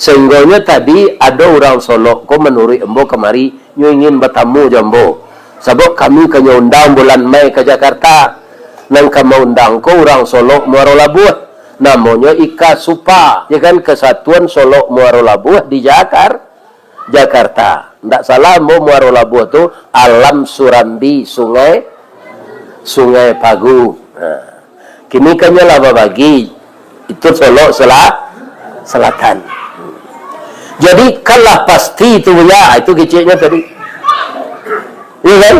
Sahinggonyo tadi ado urang Solok ko manuruik ambo kamari, nyo ingin batamu jo ambo. Sabab kami ka nyo undang bulan Mei ka Jakarta. Nan ka maundang ko urang Solok Muaro Labuah. Namonyo Ika Supa, ya kan, Kesatuan Solok Muaro Labuah di Jakar-, Jakarta. Ndak salah ambo, Muaro Labuah tu Alam Surambi, sungai, Sungai Pagu. Nah, kini kan nyo lah babagi, itu Solok Sela-, Selatan. Jadi, kan lah pasti tu, Buya, itu keceknyo tadi. Iya kan?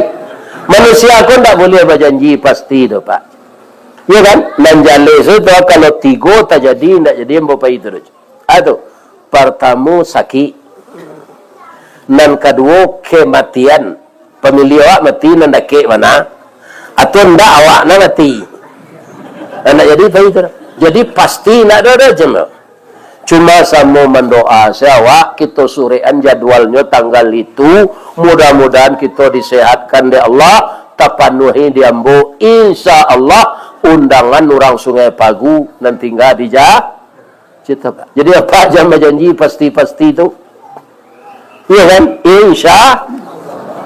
Manusia ko ndak boleh bajanji pasti tu, Pak. Iya kan? Nan jaleh tu, kalau tigo tajadi, ndak jadi, ambo pai tu doh. Ah, tu. Partamo, sakik. Nan kaduo, kematian. Pamiliah awak mati nan dakek bana. Atau ndak, awak nan mati. Nah, ndak jadi pai tu. Jadi, pasti ndak ado, ado jam tu. Cuma samo mandoa se awak, kito surekan jadwalnyo tanggal itu, mudah-mudahan kito disehatkan dek Allah, tapanuahi di ambo, insya Allah, undangan urang Sungai Pagu nan tingga di Ja-, Cito, Pak. Jadi, apak jan bajanji pasti-pasti tu. Iya kan? Insya,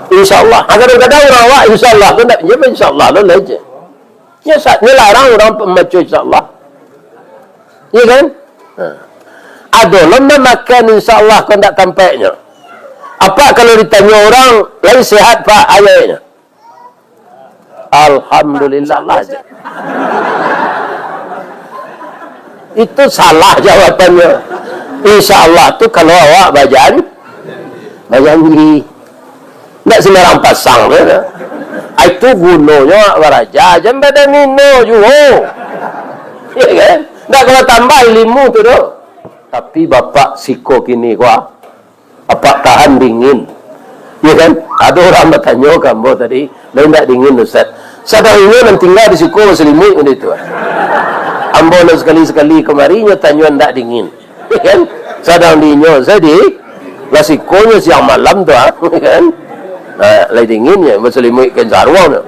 insya Allah. Ha, kadang-kadang urang awak insya Allah tu ndak, ya, insya Allah lo lah je. Nyo sa-, nyo larang urang pambaco insya Allah. Iya kan? Ha. Ado lo nan makan insya Allah ko ndak tampeknyo. Apak kalau ditanyo urang, "Lai sehat, Pak?" Ayaknyo, "Alhamdulillah lah," je. Itu salah jawabannyo. Insya Allah tu kalau awak bajan-, bajanji. Ndak sembarang pasang tu, nah. Ah, itu gunonyo awak baraja, jan badan ino juo. Iya kan? Ndak kalau tambah ilimu tu doh. Tapi bapak siko kini ko, ah, apak tahan dingin. Iya kan? Ado urang batanyo ka ambo tadi, "Lai ndak dingin, Ustaz?" Sadang inyo nan tingga di siko basalimuik macam itu. Ambo nan sakali-sakali kamari, inyo tanyo ndak dingin. Iya kan? Sadang di inyo sajo, lah sikonyo siang malam tu, ah, iya kan? Nah, lai dingin nyo, basalimuik kain saruang tu.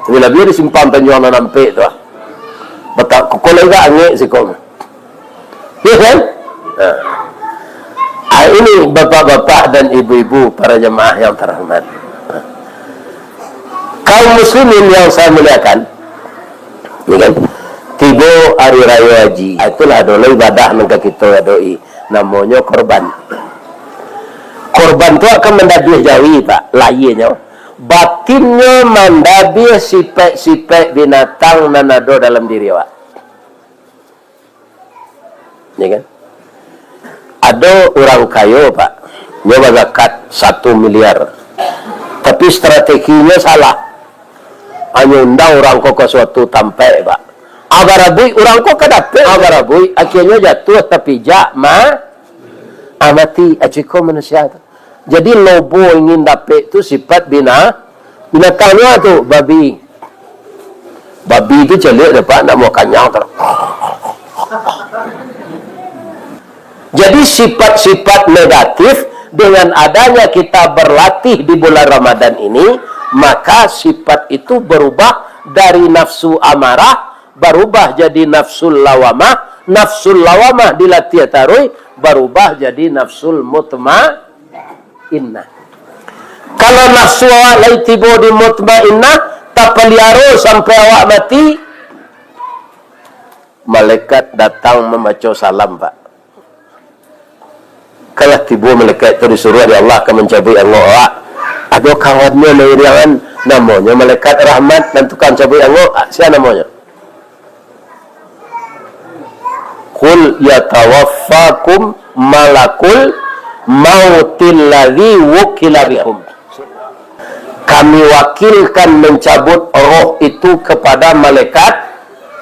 Labiah-labiah di simpang Tanjuang nan ampek tu, ah. Batak, kok lai agak angek siko. Iya kan? Nah. Ah, ini bapak-bapak dan ibu-ibu, para jemaah yang terhormat. Nah. Kaum muslimin yang saya muliakan, ini kan, tibo hari raya haji. Ah, itulah ado lo ibadah nan ka kito adoi. Namonyo korban. Korban tu akan mandabiah jawi, Pak, lahianyo. Batinnyo mandabiah sipek-sipek binatang nan ado dalam diri awak. Ya kan? Ado urang kayo, Pak. Nyo bazakat satu miliar. Tapi strateginyo salah. Hanyo undang urang ko ka suatu tampek, Pak. Ah, barabuik urang ko ka dapek. Ah, barabuik, akhianyo jatuah, tapijak, ma-, ah, mati. Ah, ciko manusia tu. Jadi, lobo ingin dapek tu sifat bina-, binatang nyo tu, babi. Babi tu caliak dapek, nak mau kanyang tu. Jadi, sifat-sifat negatif, dengan adanya kita berlatih di bulan Ramadan ini, maka sifat itu berubah dari nafsu amarah, berubah jadi nafsul lawamah, nafsul lawamah dilatih taruih, berubah jadi nafsul mutma-, innah. Kalau nafsu awak lai tibo di mutmainnah, tapaliaro sampai awak mati, malaikat datang mambaco salam, Pak. Kalah tibo malaikat tu disuruah dek Allah ka mancabuik angok awak. Ado kawannyo mairiangan, namonyo malaikat rahmat, nan tukang cabuik angok, ah, sia namonyo? "Qul yatawaffakum malakul mautil ladzi wukila bikum." Kami wakilkan mencabut roh itu kepada malaikat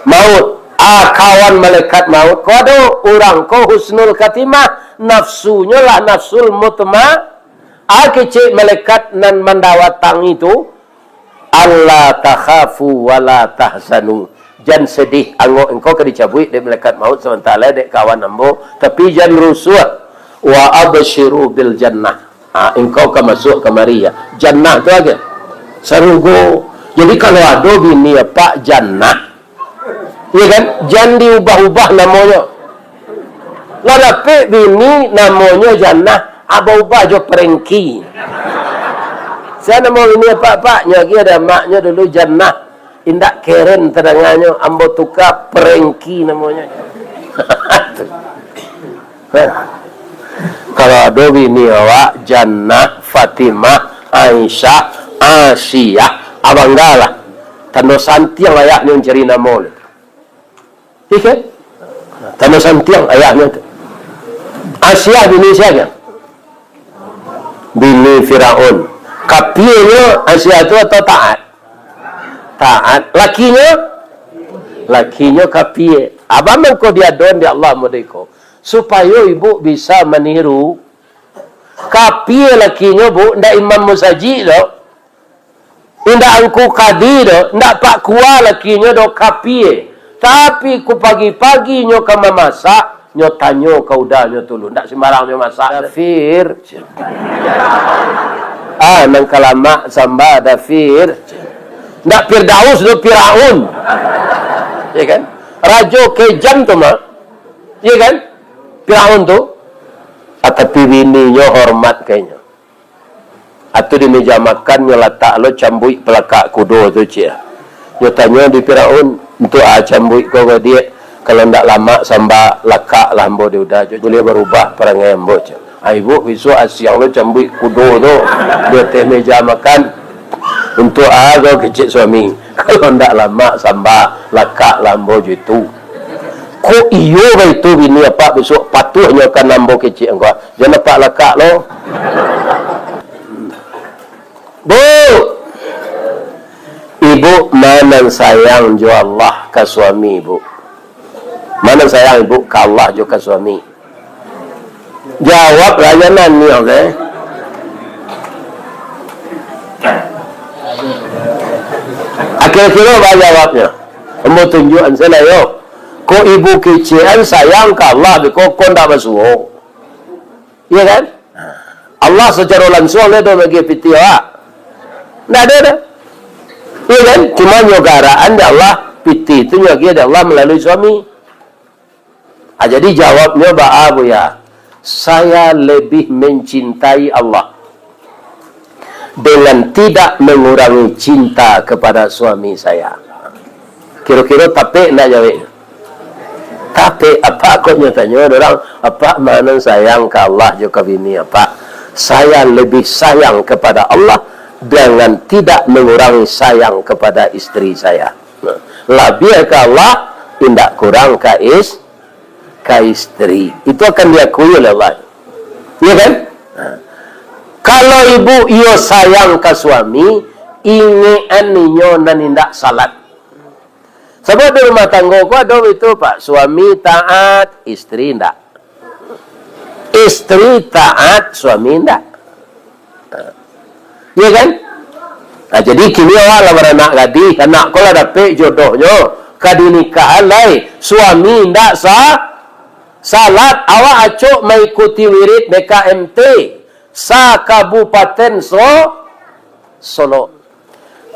maut. Ah, kawan malaikat maut ko ado, urang ko husnul khatimah, nafsunyo lah nafsul mutma-, ah, kecek malaikat nan mandawatangi tu, "Alla takhafu wa la tahzanu." Jan sedih, angok engkau ka dicabuik dek malaikat maut samantara dek kawan ambo, tapi jan rusuah. "Wa absyiru bil jannah." Ha, engkau ka masuak kamari, ya. Jannah tu aja. Sarugo. Jadi, kalau ado bini apak Jannah, ya kan, jan diubah-ubah namonyo. Lah dapek bini namonyo Jannah, abah ubah jo Prengki. Sia namo bini apak, Pak? Nyo agi ado amaknyo dulu Jannah. Indak keren tadanganyo, ambo tuka Prengki namonyo. Kalau ado bini awak, Jannah, Fatimah, Aisyah, Asiah, abanggalah. Tando santiang ayahnyo mancari namo tu. Iya kan? Tando santiang ayahnyo tu. Asiah bini sia? Bini Firaun. Kapienyo Asiah tu atau taat? Taat. Lakinyo? Lakinyo kapie. Abah mangko diadoan di Allah modeko. Supayo ibu bisa maniru. Kapie lakinyo, Bu, ndak imam musajik doh. Indak angku kadi doh, ndak pak kua lakinyo doh, kapie. Tapi ku pagi-pagi nyo ka mamasak, nyo tanyo ka udanyo dulu. Ndak sembarang nyo masak. Dafir. Ah, nan ka lamak samba Dafir. Ndak Firdaus doh, Firaun. Ya kan? Rajo kejam tu mah. Ya kan? Firaun tu. Ah, tapi bininyo hormat ka inyo. Atau di meja makan nyo latak lo cambuik palakak kudo tu, ciek. Nyo tanyo di Firaun, "Untuak a cambuik ko, ko, Diak? Kalau ndak lamak samba, lakak lah ambo di uda jo. Buliah barubah parangai ambo," ciek. "Ah, ibu, bisuak asiang lo cambuik kudo tu di ateh meja makan." "Untuak a ko?" kecek suami. "Kalau ndak lamak samba, lakak lah ambo jo itu." "Kok iyo baitu bini apak, bisuak patuah nyo akan ambo," kecek angku. "Jan apak lakak lo." Bu, ibu ma nan sayang jo Allah ka suami ibu? Ma nan sayang ibu ka Allah jo ka suami? Jawab lah, jan naniang, eh. Akhir-akhir baa jawabnyo? Ambo tunjuakan sajo lah, yo. Kok ibu kecekan sayang ka Allah, beko ko ndak basuo. Iya kan? Allah sacaro lansuang ndak ado magiah pitih awak. Ndak ado doh. Iya kan? Cuma nyo garaan dek Allah, pitih tu nyo agiah dek Allah malalui suami. Ah, jadi jawabnyo baa, Buya? Saya lebih mencintai Allah dengan tidak mengurangi cinta kepada suami saya. Kiro-kiro tapek ndak jaweknyo? Tapek. Apak kok nyo tanyo dek urang, "Apak ma nan sayang ka Allah jo ka bini apak?" "Saya lebih sayang kepada Allah dengan tidak mengurangi sayang kepada isteri saya." Nah, labiah ka Allah, indak kurang ka is-, ka isteri. Itu akan diakui oleh Allah. Iya kan? Nah. Kalau ibu iyo sayang ka suami, ingekan inyo nan indak salat. Sabab di rumah tanggo ko ado itu, Pak, suami taat, isteri indak. Isteri taat, suami indak. Iya kan? Nah, jadi kini awak lah baranak gadih, anak ko lah dapek jodohnyo, ka dinikahan lai, suami indak sa-, salat, awak acok maikuti wirid B K M T, sa-Kabupaten So-, Solok.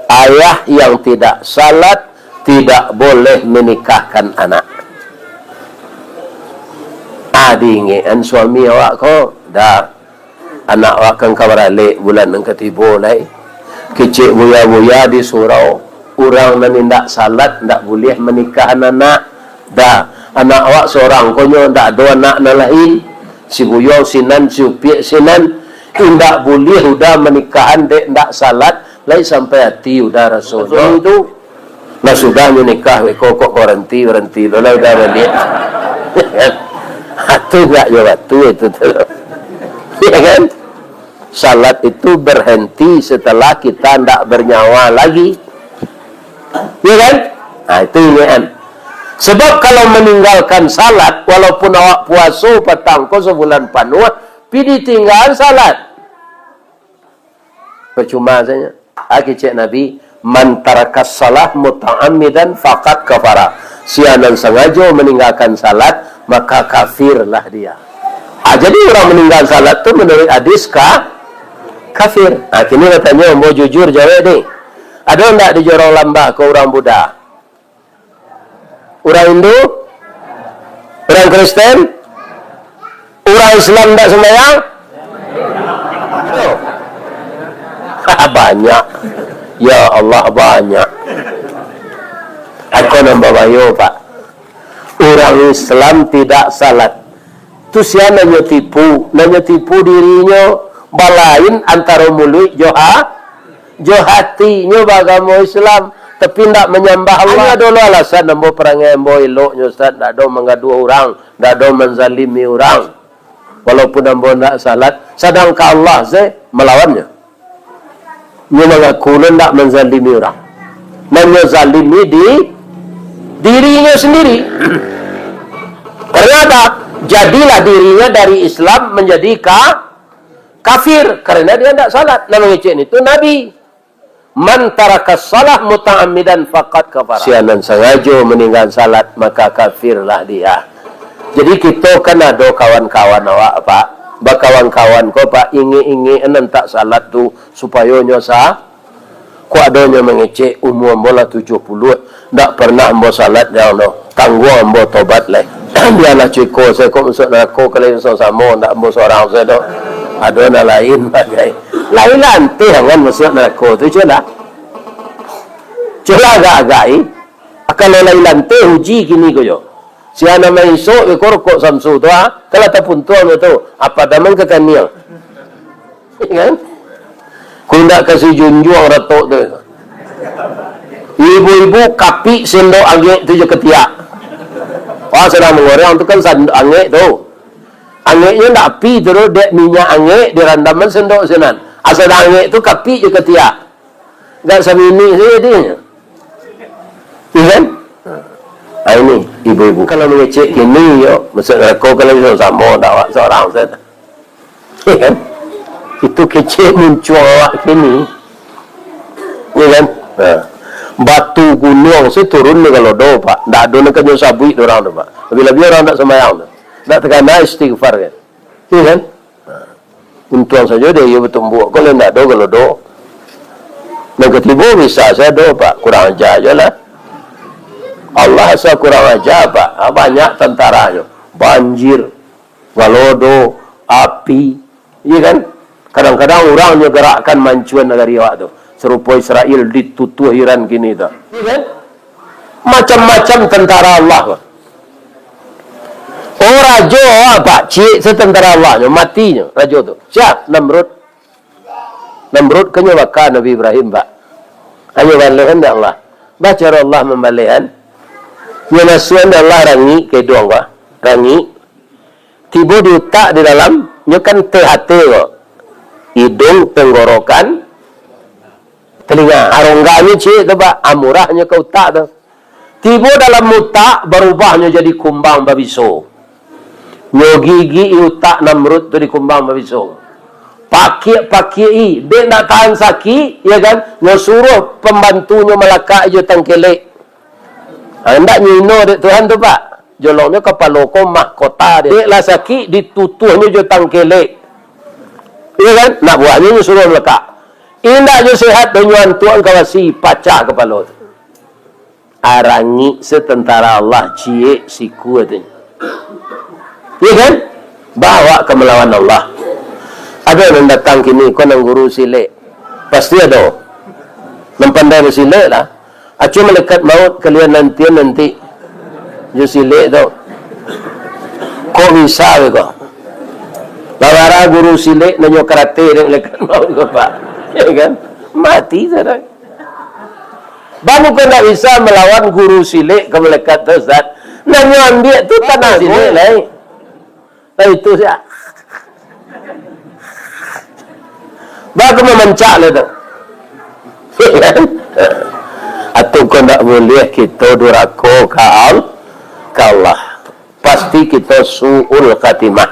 Ayah yang tidak salat tidak boleh menikahkan anak. Ah, diingekan suami awak ko, dah. Anak awak kan ka baralek bulan nan ka tibo lai. Kecek buya-buya di surau, urang nan indak salat ndak buliah manikahan anak. Dah, anak awak sorang ko nyo, ndak ado anak nan lain. Si Buyuang sinan, si Upiak sinan, indak buliah uda manikahan dek ndak salat, lai sampai ati uda rasonyo tu. Lah sudah nyo nikah, beko kok baranti, baranti lo lah uda baliak. Itu ndak jo batua itu tu. Ya kan? Salat itu berhenti setelah kita ndak bernyawa lagi. Ya kan? Nah, itu ingekan. Sebab kalau meninggalkan salat, walaupun awak puaso patang ko sabulan panuah, pi ditinggaan salat, percuma saja. Ah, kecek Nabi, "Man tarakas salah muta'ammidan faqad kafara." Sia nan sangajo maninggakan salat, maka kafirlah dia. Ah, jadi urang maninggakan salat tu menurut hadis ka-, kafir. Ah, kini batanyo, ambo jujur jawek ni. Ado ndak di Jorong Lambah ko urang Buddha? Urang Hindu? Urang Kristen? Urang Islam ndak sumbayang? Ado. Banyak. Ya Allah, banyak. Ako nan babayo, Pak. Urang Islam tidak salat. Tu sia nan nyo tipu, nan nyo tipu dirinyo balain antaro muluik jo ha-, jo hatinyo baagamo Islam, tapi ndak manyambah Allah. Hanyo ado lo alasan ambo parangai ambo eloknyo, Ustaz, ndak ado manggaduah urang, ndak ado manzalimi urang. Walaupun ambo ndak salat, sadangkan Allah se malawannyo. Nyo mangaku lo ndak manzalimi urang. Nan nyo zalimi di dirinyo sandiri. Karena apa? Jadilah dirinya dari Islam menjadi ka-, kafir. Karena dia ndak salat. Nan mangecek itu Nabi. "Man taraka salah muta'ammidan faqad kafara." Sia nan sangajo maninggalan salat, maka kafirlah dia. Jadi, kito kan ado kawan-kawan awak, Pak. Bakawan-kawan ko, Pak, ingek-ingek nan tak salat tu, supayo nyo sa-, ko adonyo mangecek, "Umua ambo lah tujuah puluah, ndak pernah ambo salat, Jang, no. Tangguang ambo tobat lai." Bialah ciko, sayo kok masuak narako, kalau samo-samo, ndak ambo sorang sajo doh. Ado nan lain bagai. Lai lanteh angan masuak narako tu, cubolah. Cubolah agak-agak, eh. Kalau lai lanteh, uji kini ko jo. Sia nan maisok, iko rokok Samsu tu, ah. Kalau tapuntuang tu, apa damang kakaniang. Kan? Ku indak kasih junjuang ratok tu. Ibu-ibu kapik sendok angek tu jo katiak. Wah, sadang mangoreng tu kan sandok angek tu. Angeknyo ndak api tu doh, dek minyak angek dirandaman sendok sinan. Asa dah angek tu kapik jo katiak. Gak saminik sajo dinyo. Iya kan? Ha, ini ibu-ibu. Kalau mangecek kini, yo, masuak narako kalau samo-samo, ndak awak sorang sajo. Iya kan? Itu kecek muncuang awak kini. Iya kan? Ha. Batu gunuang se turun di galodo, Pak. Ndak ado nan ka nyo sabuik dek urang tu, Pak. Labiah-labiah urang ndak sumbayang tu. Ndak takana istighfar kan. Iya kan? Ha. Untuang sajo dek iyo batumbuak. Kalau ndak ado galodo. Nan katibo bisa sajo ado, Pak. Kurang aja jo lah. Allah asa kurang aja, Pak. Ha, banyak tantaranyo. Banjir. Galodo, api, iya kan? Kadang-kadang urang nyo garakkan mancuan nagari awak tu. Sarupo Israel ditutuah Iran kini tu. Iya kan? Macam-macam tantara Allah. Oh, rajo awak, Pak, ciek se tantara Allah nyo, mati nyo, rajo tu. Sia? Namrud. Namrud kan nyo baka Nabi Ibrahim, Pak. Hanyo balehan dek Allah. Bah caro Allah mambalehan. Nyo masuakan dek Allah rangik ka iduang ko. Rangik. Tibo di utak di dalam, nyo kan T H T ko. Iduang, tenggorokan, talinga. Arongganyo ciek tu, Pak. Amurahnyo ka utak tu. Tibo dalam utak, barubahnyo jadi kumbang babiso. Nyo gigik-i utak Namrud tu di kumbang babiso. Pakiak-pakiak-i, dek ndak tahan sakik, ya kan? Nyo suruah pambantunyo malakak jo tangkelek. Ha, ndak nyo ino dek Tuhan tu, Pak. Jolongnyo kapalo ko mahkota dek. Dek lah sakik, ditutuahnyo jo tangkelek. Ya kan? Nak buahnyo nyo suruah malakak. Indak jo sehat, nyo antuak ka basi, pacah kapalo tu. Arangik se tantara Allah, ciek sikua tu. Iya kan? Bawa ka malawan Allah. Ado nan datang kini, ko nan guru silek. Pasti ado. Nan pandai basilek lah. Acuah malaikat maut kalian nantian nanti. Jo silek tu. Kok bisa be ko? Babara guru silek nanyo karate dek malaikat maut ko, Pak. Ya kan? Mati sadang. Bang, bukan ndak bisa malawan guru silek ka malaikat tu, Ustaz. Nan nyo ambiak tu tanah silek lai. Lah itu sia. Bang, aku mamancak lah tu. Atau kau ndak boleh kita durako ka Al-, ka Allah. Pasti kita su'ul khatimah.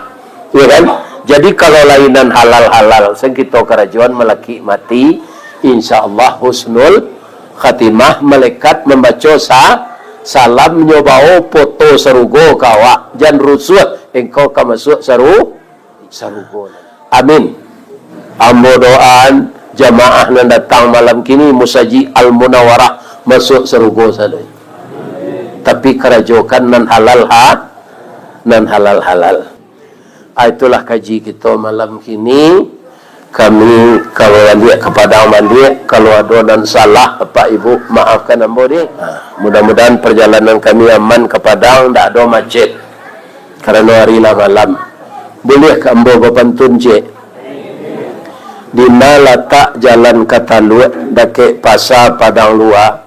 Ya kan? Jadi, kalau lainan halal-halal, sing kita karajoan malakik mati, insya Allah husnul khatimah, malaikat mambaco sa-, salam nyo bao poto sarugo ka awak, jan rusuah, engkau ka masuak saru-, sarugo. Amin. Ambo doaan, jamaah nan datang malam kini, Musajik Al-Munawarah, masuak sarugo sajo. Tapi karajokan nan halal ha-, nan halal-halal. Ah, itulah kaji kito malam kini. Kami ka baliak ka Padang baliak. Kalau ado nan salah, Bapak Ibu, maafkan ambo deh. Ah, mudah-mudahan perjalanan kami aman ka Padang, ndak ado macet. Karano ari lah malam. Buliah ka ambo bapantun, cek? Di ma latak jalan ka Taluak, dakek Pasa Padang Lua,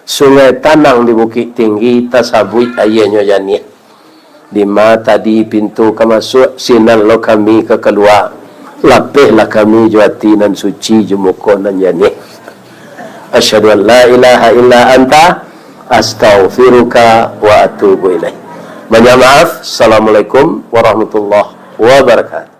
sungai tanang di Bukik Tinggi, tasabuik aianyo janiah. Di ma tadi pintu ka masuak, sinan lo kami ka kalua. Lapehlah kami jo ati nan suci, jo muko nan janiah. Asyhadu an la ilaha illa anta, astaghfiruka wa atubu ilaik. Banyak maaf. Assalamualaikum warahmatullahi wabarakatuh.